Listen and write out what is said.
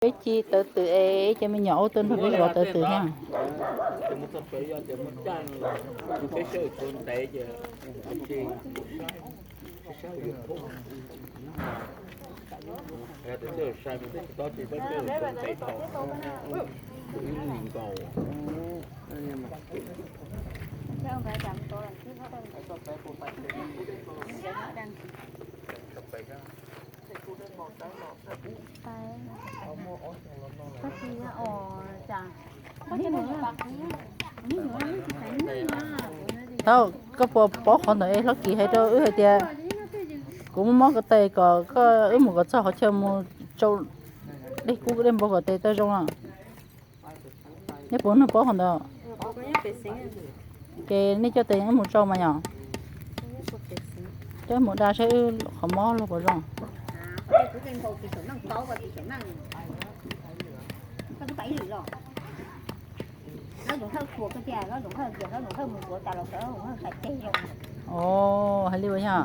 Peb ci tawv twm es ces me nyuam ua tuaj nrog peb zov tawv twm na. Thaum koj puas paub qhov ntawd es Hlob Kis hais rau wb hais tias kuv muab mob ko taw kom koj wb mus kom txog qhov chaw mus tsau dej kub dej npau kom tes taw zoo no. Nej puas nug paub qhov ntawd? Ces nej coj tes wb mus tsau mas yom. Coj mus da saib wb qhov mob los puas zoo. Os, hais li ua yog.